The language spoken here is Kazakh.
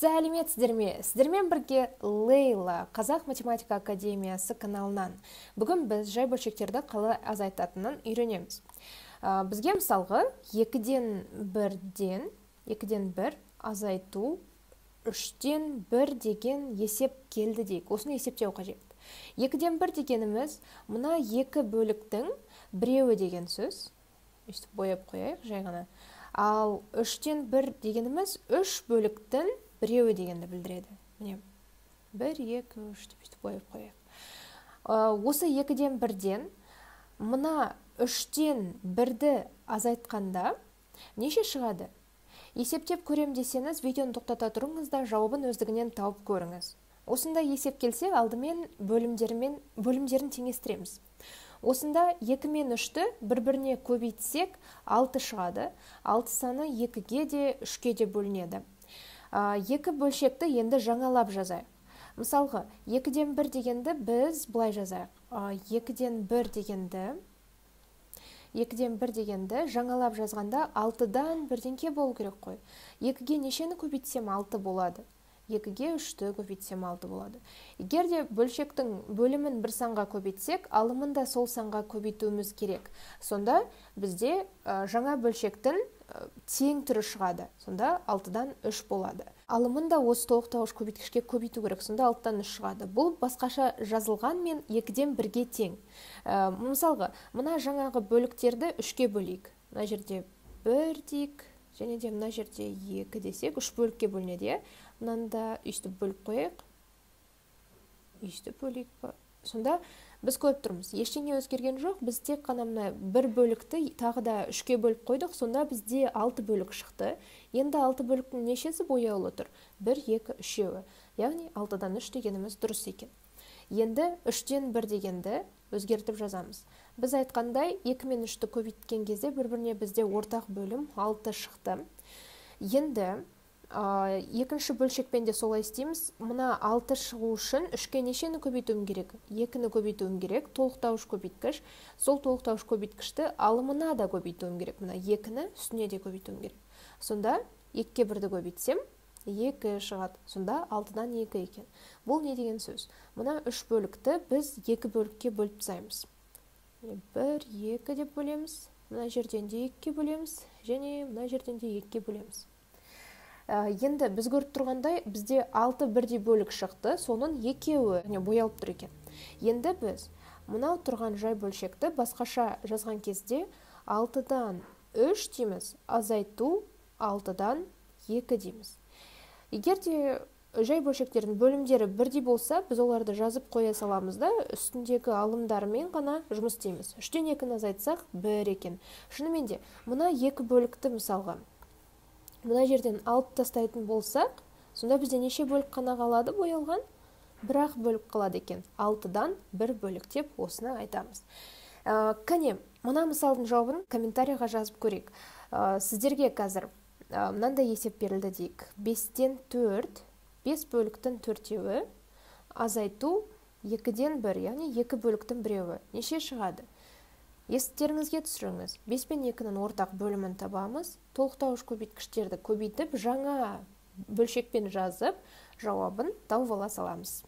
Сәлеметсіздер ме? Сіздермен бірге Лейла, Қазақ математика академиясы каналынан. Бүгін біз жай бөлшектерді қалай азайтатынын үйренеміз. Бізге мысалға 2-ден 1 азайту 3-тен 1 деген есеп келді дейік. Осыны есептеу қажет. 2-ден 1 дегеніміз мына екі бөліктің біреуі деген сөз. Өйстіп бояп қояйық жай ғана. Ал 3-тен 1 дегеніміз 3 бөліктің біреуі дегенді білдіреді. Міне 1, 2, 3 деп өйстіп бояп қояйық. Осы 2-ден 1-ден мына 3-тен 1-ді азайтқанда неше шығады? Есептеп көрем десеңіз, видеоны тоқтата тұрыңыз да, жауабын өздігінен тауып көріңіз. Осында есеп келсе, алдымен бөлімдерін теңестіреміз. Осында 2 мен 3-ті бір-біріне көбейтсек, 6 шығады. 6 саны 2-ге де, 3-ке де бөлінеді. Екі бөлшекті енді жаңалап жазайық. Мысалға, 2-ден 1 дегенді біз былай жазайық. 2-ден 1 дегенді 2-ден 1 дегенді жаңалап жазғанда 6-дан бірдеңке болу керек қой. 2-ге нешені көбейтсем 6 болады? 2-ге 3-ті көбейтсем 6 болады. Егер де бөлшектің бөлімін бір санға көбейтсек, алымын да сол санға көбейтуіміз керек. Сонда бізде жаңа бөлшектің тең түрі шығады. Сонда 6-дан 3 болады. Алымын да осы толықтауыш көбейткішке көбейту керек. Сонда 6-дан 3 шығады. Бұл басқаша жазылған мен 2-ден 1-ге тең. Мысалға, мына жаңағы бөліктерді 3-ке бөлейік. Мына жерде 1 дейік, және де мына жерде 2 десек, 3 бөлікке бөлінеді, иә? Мынаны да өйстіп бөліп қояйық. Өйстіп бөлейік па? Сонда біз көріп тұрмыз, ештеңе өзгерген жоқ, біз тек қана мына бір бөлікті тағы да 3-ке бөліп қойдық, сонда бізде 6 бөлік шықты. Енді 6 бөліктің нешесі бояулы тұр? 1, 2, 3-еуі. Яғни 6-дан 3 дегеніміз дұрыс екен. Енді 3-тен 1 дегенді өзгертіп жазамыз. Біз айтқандай, 2 мен 3-ті көбейткен кезде бір-біріне бізде ортақ бөлім 6 шықты. Енді екінші бөлшекпен де солай істейміз. Мына 6 шығу үшін 3-ке нешені көбейтуім керек? 2-ні көбейтуім керек, толықтауыш көбейткіш. Сол толықтауыш көбейткішті алымына да көбейтуім керек. Мына 2-ні үстіне де көбейтуім керек. Сонда 2-ке 1-ді көбейтсем, 2 шығады. Сонда 6-дан 2 екен. Бұл не деген сөз? Мына 3 бөлікті біз 2 бөлікке бөліп тастаймыз. 1, 2 деп бөлеміз. Мына жерден де 2-ке бөлеміз, және мына жерден де 2-ке бөлеміз. Енді біз көріп тұрғандай, бізде 6 бірдей бөлік шықты, соның екеуі боялып тұр екен. Енді біз мынау тұрған жай бөлшекті басқаша жазған кезде 6-дан 3 дейміз, азайту 6-дан 2 дейміз. Егер де жай бөлшектердің бөлімдері бірдей болса, біз оларды жазып қоя саламыз да, үстіндегі алымдарымен ғана жұмыс істейміз. 3-тен 2-ні азайтсақ, 1 екен. Шынымен де, мына екі бөлікті мысалға мына жерден алып тастайтын болсақ, сонда бізде неше бөлік қана қалады боялған? Бір-ақ бөлік қалады екен. 6-дан 1 бөлік деп осыны айтамыз. Кәне, мына мысалдың жауабын комментарийға жазып көрейік. Сіздерге қазір мынандай есеп берілді дейік. 5-тен 4, 5 бөліктің төртеуі азайту 2-ден 1, яғни 2 бөліктің біреуі. Неше шығады? Естеріңізге түсіріңіз. 5 пен 2-нің ортақ бөлімін табамыз. Толықтауыш көбейткіштерді көбейтіп, жаңа бөлшекпен жазып, жауабын тауып ала саламыз.